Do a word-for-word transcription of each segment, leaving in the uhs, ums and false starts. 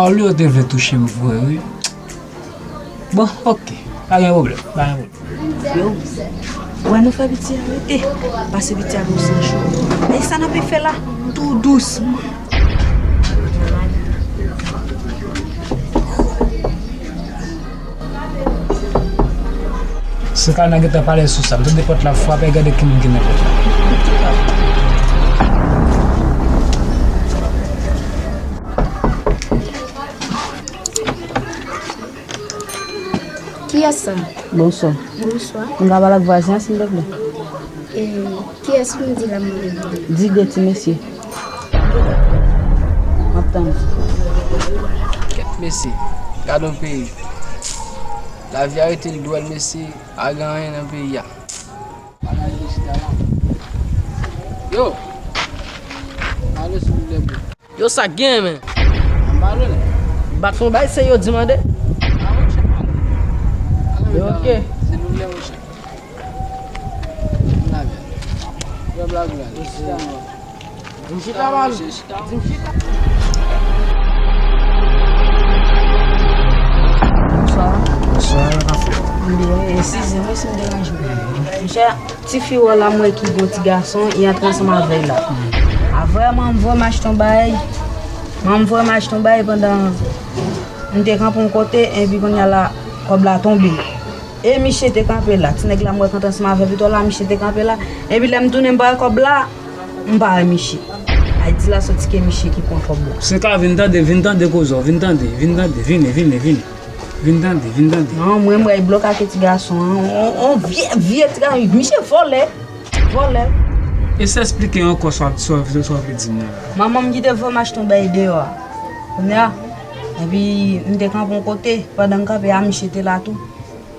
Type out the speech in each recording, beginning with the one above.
Olye w te vle touche m vre, wi. Bon, oke. Pa gen pwoblèm, pa gen pwoblèm. Yo, ou wè nou fè piti a rete. Pase piti a pou san cho. Men sa n ape fè la, tou dousman. Se ka nan gentan pale sou sa. M tande pòt la frape, gade ki moun ki nan pòt la. Kiyès sa? Bonswa. Bonswa. M ka pale ak vwazen an, silvouplè? E, kiyès moun di la, mwen? Di de ti mesye. M ap tann. Kèt mesye, gad yon peyi. Lavi a rete l dwòl, mesye, pa gen anyen nan peyi a. Yo! Alo, silvouplè, bro. Yo, sa k gen, men? An ba nou, la. Bat fon bay, se yo di mande. A, mon chè, pale. Yo, oke. Se nou lè, mon chè. Vin avè. Yo, blag la. Di m chita, man. Di m chita. Bonswa. Bonswa, sa k ap fèt? M byen, eskize mwen si m deranje w. Monchè, tifi w la, m wè ki gon ti gason, li antre ansanm avè l la. Avan, manman m voye m achte yon bagay. Manman m voye m achte yon bagay pandan m te kanpe yon kote, epi kounye a la, kòb la tonbe. E misye te kanpe la. Ti nèg la m wè k antre ansanm avè Vito la, misye te kanpe la. Epi lè m tounen m pa wè kòb la, m pa wè misye. Ayiti la soti ke misye ki pran kòb la. Se ka vin tande, vin tande koze w, vin tande, vin tande, vini, vini, vini. Vin tande, vin tande. Non, mwen m wè l bloke ak ti gason an, on, on vye, vye ti gason, misye vòlè, vòlè. E sa esplike ankò sa w, sa w, sa w vle di m nan la. Manman m ki te voye m achte yon bay deyò a. Kounye a, epi m te kanpe yon kote, pandan m kanpe a, misye te la tou.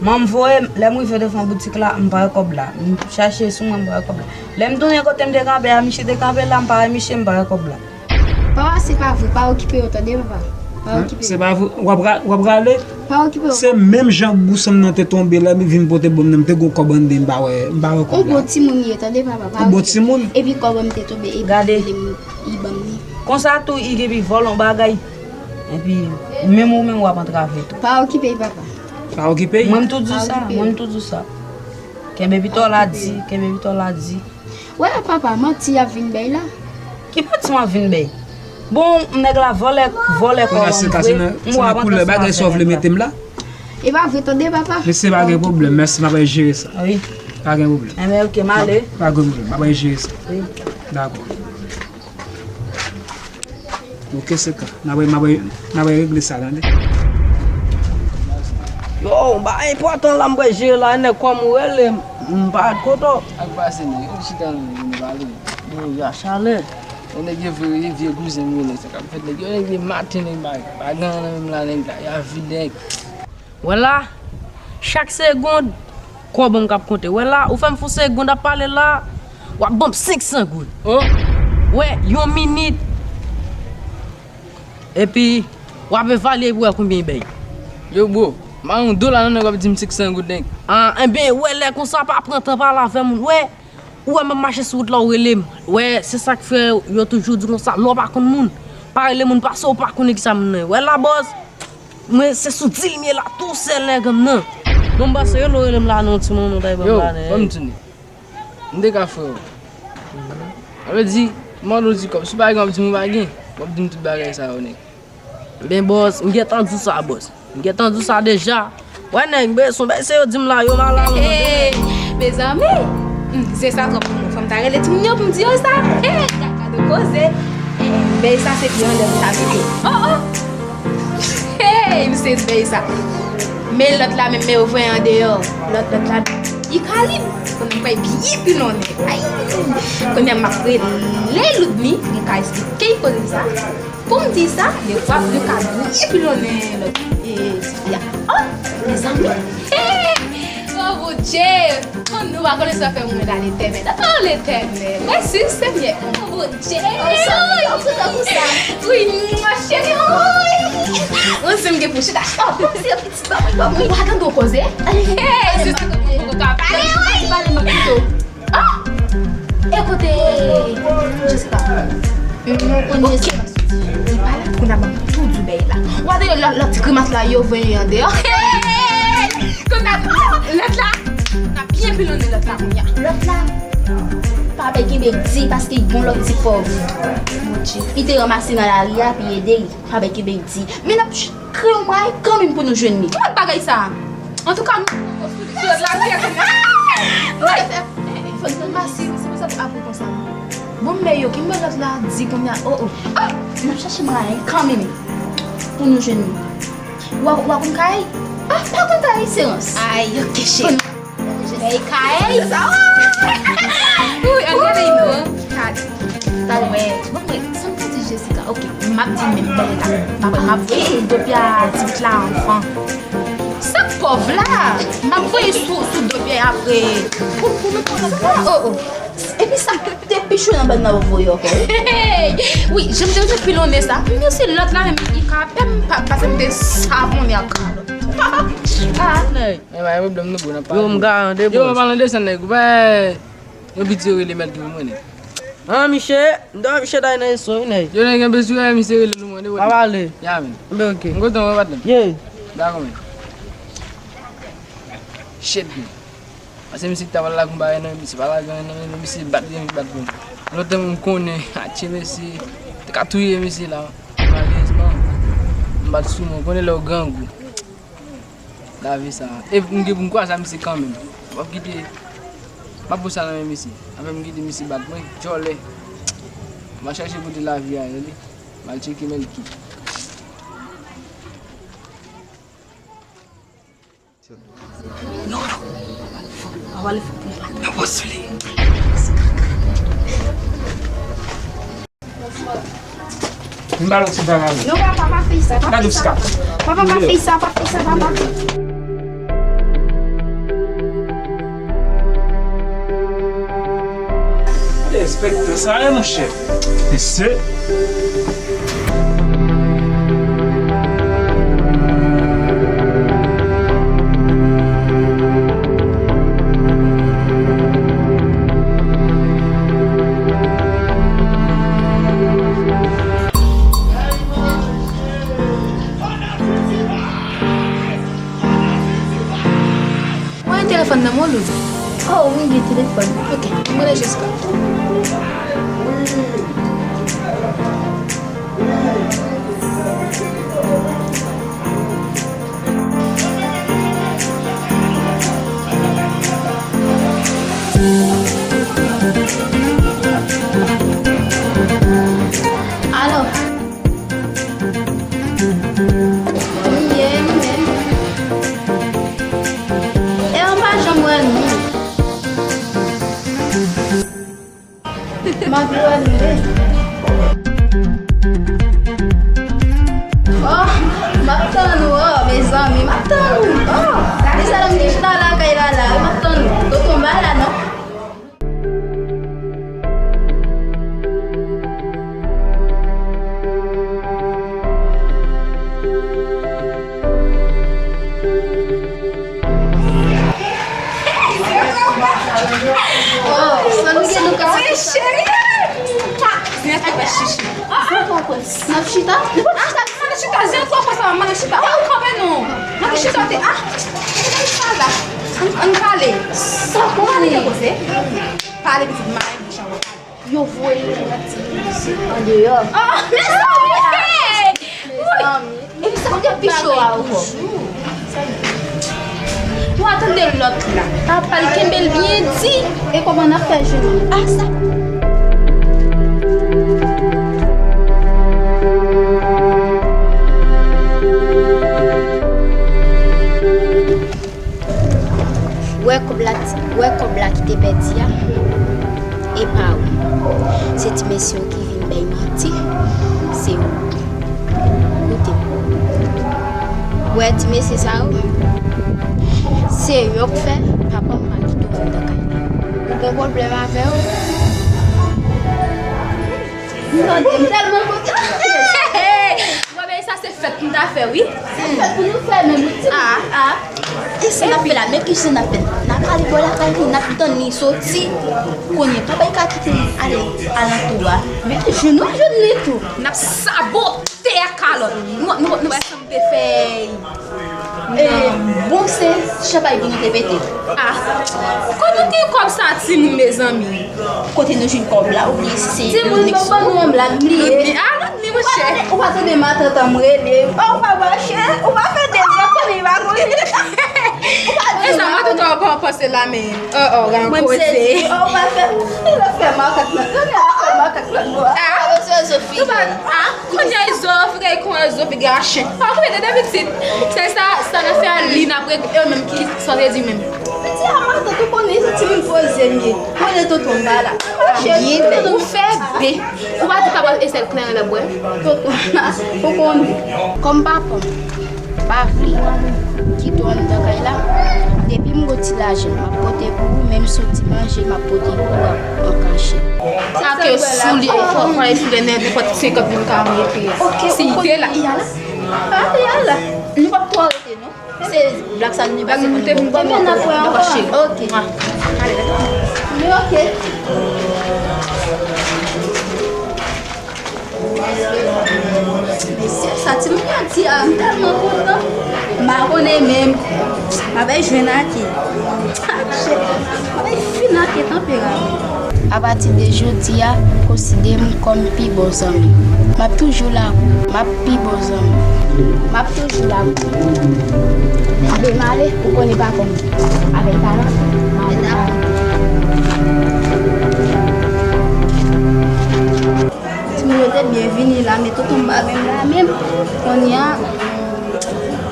Manman m voye m, lè m rive devan boutik la, m pa wè kòb la. M chache sou mwen, m pa wè kòb la. Lè m tounen kote m te kanpe a, misye te kanpe la, m pa wè misye, m pa wè kòb la. Papa, se pa vre, pa okipe yo, tande, papa. Pa okipe yo. Se pa vre, w ap ra-, w ap rale? Pa okipe yo. Se menm jan bouson m nan te tonbe la, m vin pote bon m nan, m te gon kòb anndan, m pa wè, m pa wè kòb la. Ou bon timoun ye, tande, papa, pa okipe. Ou bon timoun? Epi kòb an m te tonbe, epi li ban m li. Konsa tou, Ig epi vòlè yon bagay. Epi, menm ou menm w ap antrave tou. Pa okipe, papa. Pa okipe? Mwen m tou di w sa, mwen m tou di w sa. Kenbe pito la di, kenbe pito la di. Wè, papa, manti y ap vin bay la. Ki manti m ap vin bay? Bon, nèg la vòlè, vòlè kòb an m vre. M wè w ap antre sou afè nèg la. E pa vre, tande, papa. Mesye, pa gen pwoblèm, mèsi, m ap jere sa. Wi. Pa gen pwoblèm. Enben, oke, m ale. Pa gen pwoblèm, m ap jere sa. Wi. Dakò. Oke, se ka. N ap, n ap, n ap regle sa, tande. Yo, ba enpòtan la, m prè jere la, nèg kòm ou rele m, m pa kote w. Ak pase, nèg, yo chita nan nou pale. Yo, ya chalè. Yo, nèg, yo vye, vye kouzen m yo, nèg, sa k ap fèt, nèg, yo, nèg, yo maten, nèg, ba, ba gen nan menm la, nèg, la, ya vide, nèg. Wè la, chak segond, kòb an k ap konte. Wè la, ou fè m fon segond ap pale la, w ap ban m senk san goud. Oh! Wè, yon minit. Epi, w ap evalye epi w wè konbyen y bay. Yo, bro, m a yon dola nan men w ap di m senk san goud, nèg. Ah, enben, wè, lè konsa, pa pran tan pale avè moun. Wè, ou wè m ap mache sou wout la, ou rele m. Wè, se sa k fè yo toujou di konsa, lè w pa konn moun, pa rele moun pase w pa konnen kisa moun nan ye. Wè la, bòs. Mwen, se sou di l m ye la, tou sèl nan gang nan. Bon, m panse yo lè w rele m la, non, timoun, ou ta ban m la, nèg. Yo, ban m di nou. M te ka frè w. Sa vle di, m mande w ti kòb. Si w pa gen, w ap di m ou pa gen. W ap di m tout bagay sa yo, nèg. Ben, bòs, m gentan di w sa, bòs. M gentan di w sa deja. Wè, nèg, ben, se yon bagay se yo di m la, yo mal a mwen, tande, nèg. Mezanmi, hmm, se sa twòp pou mwen. Fò m ta rele timoun yo pou m di yo sa. Hey, gad, gad yon koze. Hey, bèy sa se pi anlè m ta mete. Oh, oh. Hey, m sezi bèy sa. Men lòt la menm, men yo voye andeyò. Lòt, lòt la, li kalib. Konnen m kwè byen pilon nèg. Ay, konnen m ap rele Loudmi, li ka esplike koze sa. Pou m di sa, defwa, li ka byen pilon lòt, e, tifi a. Oh, mezanmi. Hey, oh, Bondye. Konn nou pa konnen sa fè mwen la, Letènèl. Oh, Letènèl. Mèsi, Senyè. Oh, Bondye. Wi, mwa cheri. Mwen se m gen pou chita. Oh, se yon pitit, ba mwen, ba mwen. Ou pa tande w koze? Hey, se sa ke mwen poko ka pale, wi. Pale mwen pito. Ah! E kote Jessica? Kote Jessica soti? Li pa la, kounye a ban m tou di w. Ou pa tande lòt, lòt ti grimas la yo voye andeyò. Kounye a, lòt la, n ap byen pilonnen lòt la kounye a. Lòt la pa bay kenbe l di paske l gon lòt ti pòv. Li te ranmase nan lari a, pi ede l. Pa bay kenbe l di. Men n ap ch-, kreye yon mwayen kanmenm pou nou jwenn li. Ki lòt bagay sa? Antouka, nou sou lòt la, nou fè, fò n ranmase, se pou sa pou apre konsa. Bon, men yo, ki mwen lòt la di kounye a, oh, oh. Ah, n ap chache mwayen kanmenm pou nou jwenn li. Ou a, ou a konn kay? Ah, pa konn kay, se rans. Ay, ok, cheri. Ay, kay. Sa, oh. Wi, an gade non. Kay. Talè, bon, mwen, sa m ta di Jessica, ok, m ap di menm bagay la. M ap, m ap voye sou do pye a ti pitit la anvan. Sa k pòv la? M ap voye sou, sou do pye a apre. Pou, pou nou pran sa. Oh, oh. Epi sa te pi cho nan bann nan yo voye ankò, wi. Hey! Wi, jan m te pilonnen sa. Men se lòt la menm, li ka pè m pa, pase m te savonnen ak kalòt. Ah, nèg. E pa gen pwoblèm non, bro, n ap pale. Yo, m ka rande, bro. Yo, pa pale de sa, nèg. Ou pa, yon piti yo rele mèt yo, mwen, nèg. Ah, miche, m ta miche ta nan son, wi, nèg. Yo, nèg, gen bezwen, miche rele nou, mwen, de. Pa pale. Ya, men. Ben, ok. M kontan, mwen, patnè. Yeah. Dakò, men. Shit, men. Paske misye ki ta pral lage yon bagay nan men misye, pa lage anyen nan men misye, bat li, bat li. Lontan m konnen, atye mesye, te ka touye misye la. Malerezman, m bat sou mwen, konnen lè w grangou. Lavi sa. E m gen pou m kwaze a misye kanmenm. M ap kite, m ap pran sa nan men misye. Apre m kite misye bat mwen, djòlè. M al chache kote lavi a ye, li. M al tcheke men l ki. Non, non. An pale fò pou m pale. Nan pòs li. M ba l yon ti bagay. Non, papa, pa fè sa, pa fè sa. Papa, pa fè sa, pa fè sa, papa. Enspektè sa ye, monchè. Mesye. Ou gen telefòn nan men w, Lou? Oh, wi, m gen telefòn. Ok, m rele Jessica. Alo. M ye, m ye. E ou pa janm wè nou. M ap wè nou, wi. Oh, m ap tann ou, oh, mezanmi, m ap tann ou. Oh, mezanmi, m chita lakay la, la, wi, m ap tann ou. Tonton, m pa la, non. Oh, sa nou gen nou ka fè sa. Cheri! N ap chita? N ap chita? N ap chita, zen twò fwa sa, n ap chita. Oh, kanpe non. N ap chita, te, ah, sa la. Ann, ann pale. Sa konnen. Pale, pitit, mare bouch an. Yo voye yon ti mizik andeyò. Oh, mezanmi! Hey! Mezanmi! Epi sa k te pi cho a ankò. Ou a tande lòt la. Papa l kenbe l byen di. E kòman n ap fè jwenn li? Ah, sa. Wè kòb la, wè kòb la ki te pèdi a, e pa ou. Se ti mesye yo ki vin bay manti, se ou. Koute m. Wè ti mesye sa yo, se yo k fè papa m pa kite w anndan kay la. Ou gen pwoblèm avè yo? M tande, m tèlman kontan. Bon, men sa se fèt pou n ta fè, wi. Se fèt pou nou fè menm, wi, ti moun. Ah, ah. Kisa n ap fè la? Men kisa n ap fè? N ap Kale bò lakay li, n ap tann li soti. Kounye a, papa l ka kite l ale alantou a. Men jwenn nou jwenn li tou. N ap sabote a kalòt. Nou, nou, nou wè sa m te fè. Eh, bon, se chanpay pou nou te pete. Ah, kote nou gen kòb sa, timoun, mezanmi? Kote nou jwenn kòb la, ou bliye si se Ludmix? Timoun, ban nou yon blag, m bliye. Ludmix, ah, Ludmix, monchè. Ou pa tande matant an m rele. Oh, ou pa mache, ou pa fè dezòd, konnen li pa konnen. Ou pa di matant an. E sa, matant an pa panse la menm. Oh, oh, rangoze. Mwen, m sezi. Oh, ou pa fè, ou pa fè makak nan, ou pa fè makak nan. Ah, ou pa, ah, kounye a, Izo, figè, kounye a, Izo, figè a chen. Ah, kounye a, depi pitit. Se sa, sa n ap fè a li, n ap regle, yo menm ki, sa w te di menm. Piti a matant, ou konnen se timoun poze m ye. Konnen tonton m pa la. Mache, byen fè. Ou fè byen. Ou pa di papa Estelle kleren nan bwè. Tonton, ou konnen. Kòm papa m pa vle kite w anndan kay la, depi m gon ti lajan, m ap pote pou ou, menm si w ti manje, m ap pote pou ou an, an kachèt. Sa ke soulye, fò, fò soulye nèt, nenpòt senkant mil ka mete. Ok, si ou konnen, te la. I a la? Ah, i a la. Nou p ap twò rete, non? Se blag sa nou te pase pou nou. Ebyen, n ap wè ankò. Ok. Ale. Men ok. Mesye, sa timoun yo di a, m tèlman kontan. M pa konnen menm. M ap jwenn ake. M ap fin ake tanperaman. Apati de jodi a, konsidere m kòm pi bon zanmi. M ap toujou la pou ou. M ap pi bon zanmi. M ap toujou la pou ou. Anben, m ale, ou konnen pa kòm avèk talan, m ale la. Timoun yo te byen vini la, men tonton m pa menm la menm. Kounye a,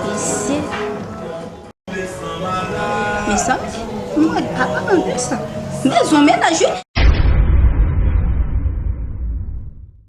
mesye. Mezanmi, m wè papa m de sa. Mezon mennaj, wi.